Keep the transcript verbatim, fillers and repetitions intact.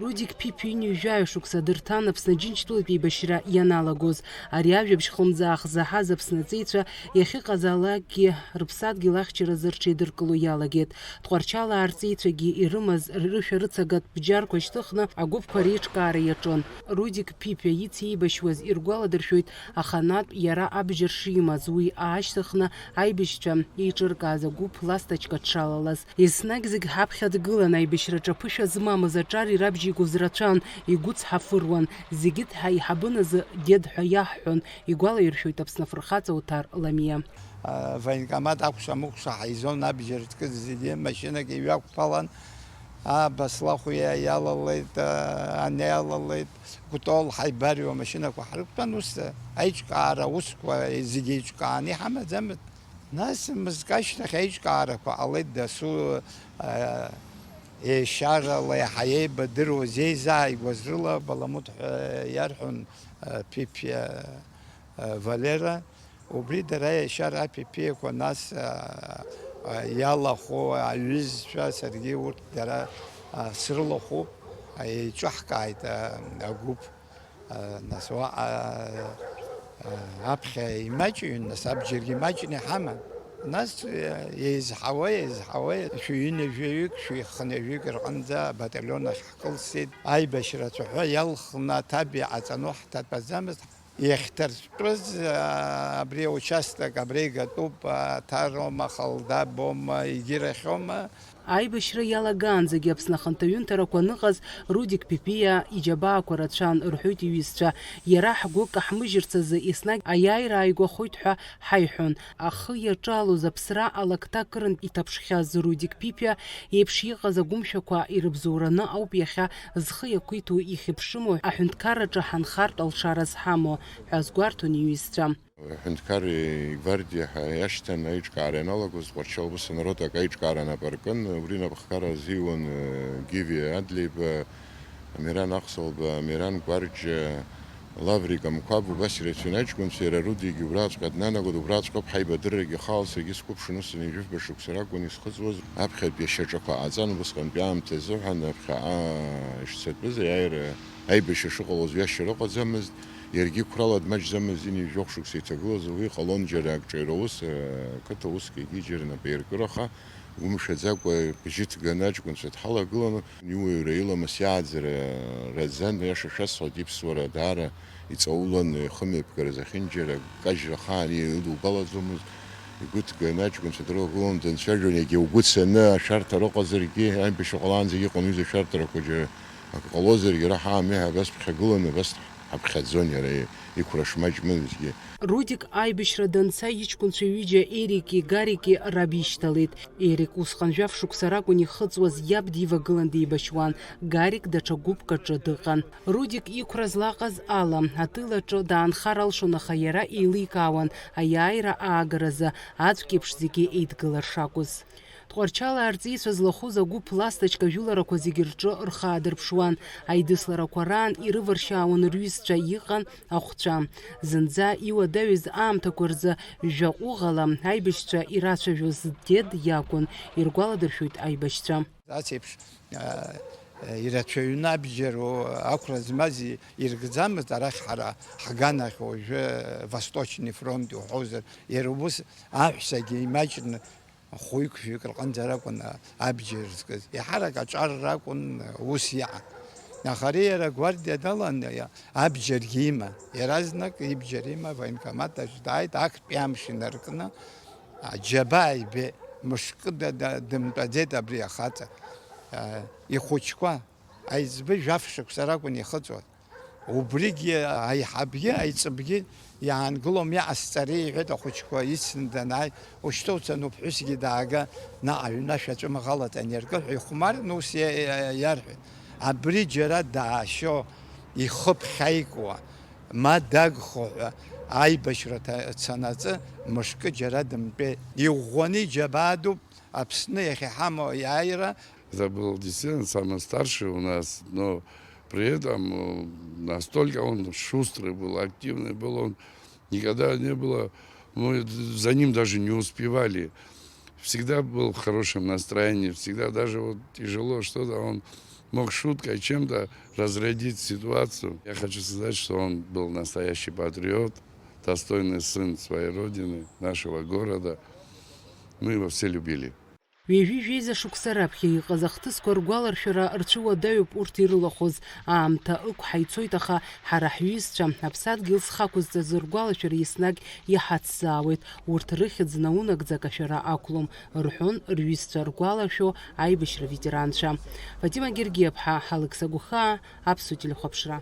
Рудик Ԥиԥиа ҩынҩажәаҩ шықәса дырҭан Аԥсны Аџьынџьтәылатә еибашьра ианалагоз. Ари ажәабжь хлымӡаах заҳаз Аԥсны аҵеицәа иахьыҟазаалакгьы рыԥсадгьыл ахьчаразы рҽеидыркыло иалагеит. Тҟәарчалаа рҵеицәагьы ирымаз рышәарыцагатә бџьарқәа шьҭыхны агәыԥқәа реиҿкаара иаҿын. Рудик Ԥиԥиа ицеибашьуаз иргәаладыршәоит аханатә иара абџьар шимаз, уи аашьҭыхны аибашьцәа еиҿыркааз агәыԥ ласточка дшалалаз. Еснагь зегь ҳаԥхьа дгылан, аибашьраҿы аԥышәа змамыз аҿар ирабжьеигоз рацәан, игәыцҳафыруан. Зегьы дҳаиҳабын азы дед ҳәа иаҳҳәон, игәалаиршәоит Аԥсны афырхаҵа Оҭар Ламиа. Военкомат акәша-мыкәша ҳаизон, абџьар зкыз зегьы машьынак иҩақәԥалан, Аба Слахәиа иалалеит, ани иалалеит, Кәтол ҳаибарҩуа машьынақәа ҳрықәтәан, ус аиҿкаара аусқәа зегьы еиҿкааны иҳамаӡамызт. Нас мызк ашьҭахь аиҿкаарақәа ҟалеит дасу, а, еишьарала иаҳа еибадыруаз, еизааигәаз рыла Баламут ҳәа иарҳәон, а, Ԥиԥиа, а, Валера. Убри дара еишьара аԥиԥиақәа нас, а, а, иалахәу аҩызцәа, саргьы урҭ дара, а, срылахәуп, а, еиҿаҳкааит, а, агәыԥ. Нас уаҟа, аԥхьа имаҷҩын, нас абџьаргьы имаҷны иҳаман. Нас еизҳауа, еизҳауа, шәи ҩынҩажәаҩык, шәи хынҩажәаҩык рҟынӡа абаталион ахь ҳкылсит. Аибашьра ацәаҳәа иалхны аҭаб иҟаҵаны ҳҭатәаӡамызт. Иахьҭартәыз, абри аучасток абра игатәуп, Аҭароума, Халдабоума, егьирахьоума. Аибашьра иалагаанӡагьы Аԥсны ахантәаҩынҭарақәа аныҟаз Рудик Ԥиԥиа иџьабаақәа рацәан, рҳәоит иҩызцәа. Иара ҳгәы каҳмыжьырц азы еснагь аиааира ааигәахоит ҳәа ҳаиҳәон. Ахы иаҿалоз аԥсра алакҭа акырынтә иҭаԥшхьаз Рудик Ԥиԥиа еиԥш иҟаз агәымшәақәа ирыбзоураны ауп иахьа зхы иақәиҭу ихьыԥшыму аҳәынҭқарраҿы ҳанхартә алшара зҳамоу ҳәа азгәарҭон иҩызцәа. Аҳәынҭқарреи гвардиеи ҳәа иашьҭан аиҿкаара ианалагоз, Тҟәарчал убыс анарод акы аиҿкаара нап аркын, убри напхгара азиуан, э, Гиви Адлеиба, Амиран Ахсалба, Амиран Гәарџьа, Лаврик Амқәаб, убас ирацәаҩын аҷкәынцәа, иара Рудигьы убраҵәҟьа днанагон, убраҵәҟьоуп ҳаибадыррагьы, хаала саргьы сқәыԥшын, ус ҩажәи жәба шықәса ракәын исхыҵуаз, аԥхьатәи ашьаҿақәа ҟаҵан, убысҟантәи аамҭазы ҳәа, аԥхьаҟа ишцатәыз аиааира, аибашьра шыҟалоз ҩашьара ыҟаӡамызт. Иаргьы қәрала дмаҷӡамызт, ҩынҩажәи жәохә шықәса иҭагылаз, уи ҟалон џьара акҿаҩра ус, ақыҭа уск егьи џьара напеиркыраха, гәымшәаӡакәа бжьы ҭганы аҷкәынцәа дҳалагыланы, иуаҩра иламыс иааӡара раӡан, аиаша шәасҳәоит, иԥсуара даара иҵаулан, ихымҩаԥгара зехьынџьара, кажьра ахаан илубалаӡомызт, игәы ҭганы аҷкәынцәа дрылагылан, данцәажәон, егьа угәы цаны ашәарҭара ыҟазаргьы, аибашьра ҟалаанӡагьы иҟан уи зышәарҭарақәа џьара акы ҟалозаргьы, ара ҳаами ҳәа абас ԥхьагыланы, абас ҳаԥхьаӡон иара иқәра шмаҷмызгьы. Рудик аибашьра данца иҷкәынцәа ҩыџьа Ерики Гарики раб ишьҭалеит. Ерик усҟан жәаф шықәса ракәын ихыҵуаз, иаб дивагылан деибашьуан, Гарик даҽа гәыԥк аҿы дыҟан. Рудик иқәра злаҟаз ала, атыл аҿы даанхар алшон, аха иара еиликаауан аиааира аагаразы аӡәк еиԥш зегьы еидгылар шакәыз. Тҟәарчалаа рҵеицәа злахәыз агәыԥ ласточка ажәыларақәа зегьы рҿы рхы аадырԥшуан. Аидысларақәа раан ирываршьаауан рҩызцәа, иҟан ахәцәа. Зынӡа иуадаҩыз аамҭақәа рзы жәа ҟәыӷала аибашьцәа ирацәажәоз дед иакәын, иргәаладыршәоит аибашьцәа. Ас еиԥш, а, ирацәаҩны абџьар, о, ақәра змаз иргӡамызт, арахь ҳара ҳганахь уажәы Восточный фронт иуҳәозар, иара убыс аҳәсагьы имаҷны хәҩык-фҩык рҟынӡа ракәын абџьар зкыз. Еиҳарак аҿар ракәын ус иҟан. Аха ари иара гвардиа далан, иа-, абџьаргьы има. Иаразнак ибџьар има, военкомат аҿы дааит, актәи амш инаркны, аџьабаа ибеит, мышкы да-, да-, дымтәаӡеит абри ахаҵа. А, ихәыҷқәа, аиҵбы жәаф шықәса ракәын ихыҵуаз. Убригьы аиҳабгьы, аиҵыбгьы иаангылом, иҟасҵари, иҳәеит ахәыҷқәа ицны данааи, ушьҭоуцан уԥҳәысгьы даага, наҟ аҩны ашәаҵәымӷ алаҵаны иркы ҳәа ихәмарны ус иа-, иа-, иарҳәеит. Абри џьара даашьо, ихы ԥхьаикуа, ма дагхо ҳәа аибашьра ҭа-, цанаҵы мышкы џьара дымтәеит. Иӷәӷәаны иџьабаа дууп Аԥсны иахьа иҳамоу аиааира. Это был действительно самый старший у нас, но при этом, э, настолько он шустрый был, активный был, он никогда не было, мы за ним даже не успевали. Всегда был в хорошем настроении, всегда даже вот тяжело что-то, он Мог шуткой чем-то разрядить ситуацию. Я хочу сказать, что он был настоящий патриот, достойный сын своей родины, нашего города. Мы его все любили. Ҩажәи жәеиза шықәса раԥхьа иҟаз ахҭысқәа ргәаларшәара рцәыуадаҩуп урҭ ирылахәыз. Аамҭа ықәҳа ицоит, аха ҳара ҳҩызцәа аԥсадгьыл зхақәызҵаз ргәалашәара еснагь иҳацзаауеит. Урҭ рыхьӡ наунагӡак ашәара ақәлом, рҳәон рҩызцәа ргәалашәо аибашьра ветеранцәа. Фатима Гергиаԥҳа, Алықьса Гәхаа, Аԥсуа телехәаԥшра.